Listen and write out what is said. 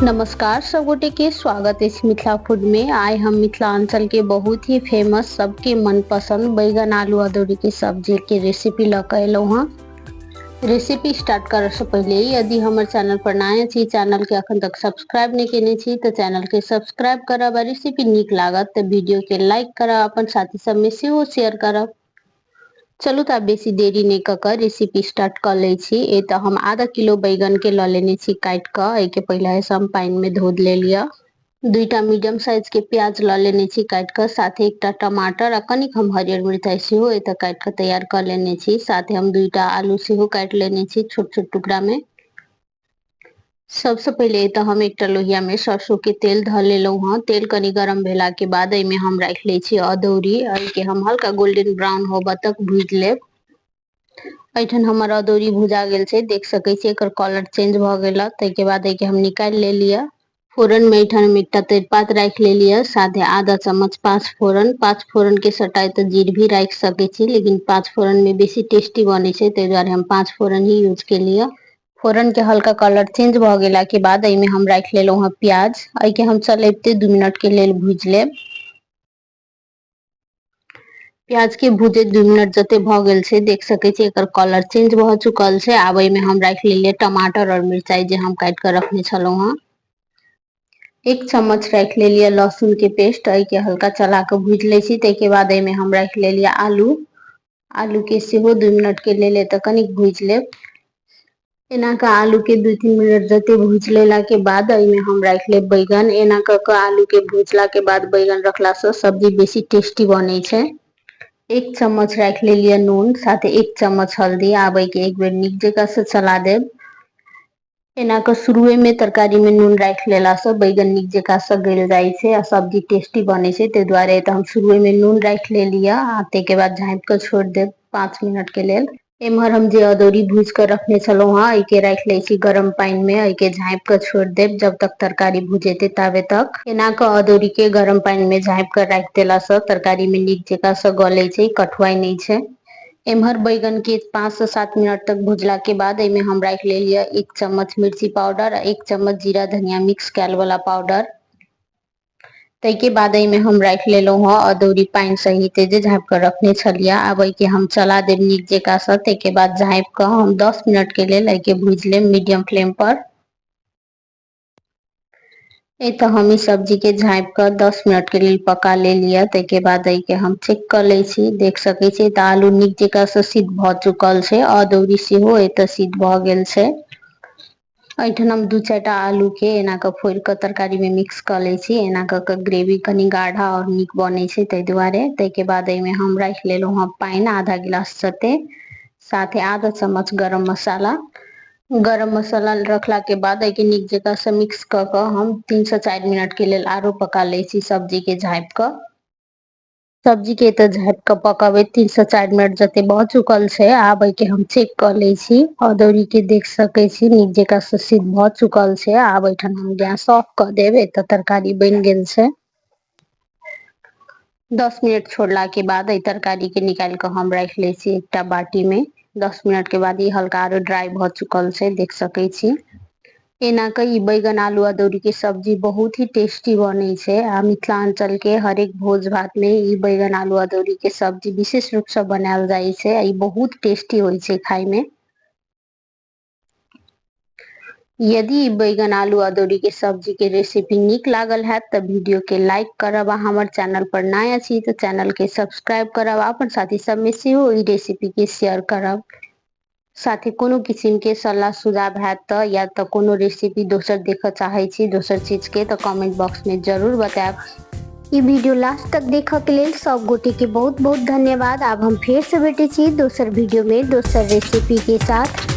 नमस्कार सब गोटे के स्वागत अछि मिथिला फूड में। आइ हम मिथिलांचल के बहुत ही फेमस सबके मनपसंद बैगन आलू अदौरी के सब्जी के रेसिपी लऽ के एलहुँ हँ। रेसिपी स्टार्ट करऽ से पहिले यदि हमर चैनल पर नया छी, चैनल के अखन तक सब्सक्राइब नहीं केने छी तऽ चैनल के सब्सक्राइब करब आ रेसिपी नीक लागत तऽ वीडियो के लाइक करब, अपन साथी सब में सेहो शेयर करब। चलू तऽ आब बेसी देरी नहि कऽ कऽ रेसिपी स्टार्ट कऽ लै छी। एतऽ हम आधा किलो बैगनके लऽ लेने छी काटि कऽ। एहिके पहिलेसँ हम पानिमे धो लेलियै। दुईटा मीडियम साइज के प्याज लऽ लेने छी काटि कऽ, साथे एकटा टमाटर आ कनिक हम हरियर मिरचाई सेहो एतऽ काटि कऽ तैयार कऽ लेने छी। साथे हम दुईटा आलू सेहो काटि लेने छी छोट छोट टुकड़ा में। सबसे पहिले एतऽ हम एकटा लोहिया में सरसों के तेल धऽ लेलहुँ हँ। तेल कनि गरम भेला के बाद एहिमे हम राखि लै छी अदौरी। एहिके हम हल्का गोल्डन ब्राउन होबऽ तक भूजि लेब। एहिठाम हमर अदौरी भुजा गेल छै, देख सकै छी एकर कलर चेंज भऽ गेल। ताहिके बाद एहिके हम निकालि लेलियै। फोरन में एहिठाम हम एकटा तेजपात राखि लेलियै, साथे आधा चम्मच पाँच फोरन। पाँच फोरन के सटाइ तऽ जीर भी राखि सकै छी, लेकिन पाँच फोरन में बेसी टेस्टी बनै छै, ताहि दुआरे हम पाँच फोरन ही यूज केलियै। फोरन के हल्का कलर चेंज भऽ गेला के बाद एहिमे हम राखि लेलहुँ हँ प्याज। एहिके हम चलैबते 2 मिनट के लेल भूजि लेब। प्याज के भूजैत 2 मिनट जते भऽ गेल छै, देख सकै छी एकर कलर चेंज भऽ चुकल छै। आब एहिमे हम राखि लेलियै टमाटर और मिरचाई जे हम काटि कऽ रखने छलहुँ हँ। 1 चम्मच राखि लेलियै लहसुन के पेस्ट। एहिके हल्का चला कऽ भूजि लै छी। ताहिके बाद एहिमे हम राखि लेलियै आलू। आलू के सेहो 2 मिनट के लेल एतऽ कनिक भूजि लेब। एना कऽ आलू के 2-3 मिनट जते भूजि लेला के बाद एहिमे हम राखि लेब बैगन। एना कऽ कऽ आलू के भूजला के बाद बैगन रखला से सब्जी बेसी टेस्टी बनै छै। 1 चम्मच राखि लेलियै नून, साथे 1 चम्मच हल्दी। आब एहिके एक बेर नीक जकाँ से चला देब। एना कऽ शुरुए में तरकारी में नून राखि लेला से बैगन नीक जकाँ से गलि जाइ छै आ सब्जी टेस्टी बनै छै। ताहि दुआरे तऽ हम शुरुए में नून राखि लेलियै आ ताहिके बाद झाँपि कऽ छोड़ि देब 5 मिनट के लेल। एम्हर हम जे अदौरी भूजि कऽ रखने छलहुँ हँ एहिके राखि लै छी गरम पानि में। एहिके झाँपि कऽ छोड़ि देब जब तक तरकारी भुजेतै ताबे तक। एना कऽ अदौरी के गरम पानि में झाँपि कऽ राखि देलासँ तरकारी में नीक जकाँ से गलै छै, कठुआइ नहि छै। एम्हर बैगन के 5 से 7 मिनट तक भुजला के बाद एहिमे हम राखि लेलियै 1 चम्मच मिर्ची पाउडर आ 1 चम्मच जीरा धनिया मिक्स कयल वाला पाउडर। ताहिके बाद एहिमे हम राखि लेलहुँ हँ अदौरी पानि सहित जे झाँपि कऽ रखने छलियै। आब एहिके हम चला देब नीक जकाँ सँ। ताहिके बाद झाँपि कऽ हम 10 मिनट के लेल एहिके भूजि लेब मीडियम फ्लेम पर। एतऽ हम ई सब्जी के झाँपि कऽ 10 मिनट के लेल पका लेलियै। ताहिके बाद एहिके हम चेक कऽ लै छी। देख सकै छी तऽ आलू नीक जकाँ सँ सिद्ध भऽ चुकल छै, अदौरी सेहो एतऽ सिद्ध भऽ गेल छै। एहिठाम हम 2-4 टा आलू के एना कऽ फोड़ि कऽ तरकारी में मिक्स कऽ लै छी। एना कऽ कऽ ग्रेवी कनि गाढ़ा और नीक बनै छै ताहि दुआरे। ताहिके बाद एहिमे हम राखि लेलहुँ हँ पानि आधा गिलास जते, साथे आधा चम्मच गरम मसाला। गरम मसाला रखला के बाद एहिके नीक जकाँ से मिक्स कऽ कऽ हम 3 से 4 मिनट के लेल आरो पका लै छी सब्जी के झाँपि कऽ। सब्जी के एतऽ झाँपि कऽ पकबैत 3 से 4 मिनट जते भऽ चुकल छै। आब एहिके हम चेक कऽ लै छी। अदौरी के देख सकै छी नीक जकाँ से सिद्ध भऽ चुकल छै। आब एहिठाम हम गैस ऑफ कऽ देब। एतऽ तरकारी बनि गेल छै। 10 मिनट छोड़ला के बाद एहि तरकारी के निकालि कऽ हम राखि लै छी एकटा बाटी में। 10 मिनट के बाद ई हल्का आरो ड्राई भऽ चुकल छै, देख सकै छी। एना कऽ ई बैगन आलू अदौरी के सब्जी बहुत ही टेस्टी बनै छै आ मिथिलांचल के हरेक भोज भात में ई बैगन आलू अदौरी के सब्जी विशेष रूप से बनायल जाइ छै आ ई बहुत टेस्टी होइ छै खाय में। यदि बैगन आलू अदौरी के सब्जी के रेसिपी नीक लागल हैत तऽ वीडियो के लाइक करब आ हमर चैनल पर नया छी तऽ चैनल के सब्सक्राइब करब आ अपन साथी सब में सेहो ई रेसिपी के शेयर करब। साथ ही कोनो किसिम के सलाह सुझाव हैत तऽ या तऽ कोनो रेसिपी दोसर देखऽ चाहै छी दोसर चीज के तऽ कमेंट बॉक्स में जरूर बतायब। ई वीडियो लास्ट तक देखऽ के लेल सब गोटे के बहुत बहुत धन्यवाद। आब हम फेर से भेटै छी दोसर वीडियो में दोसर रेसिपी के साथ।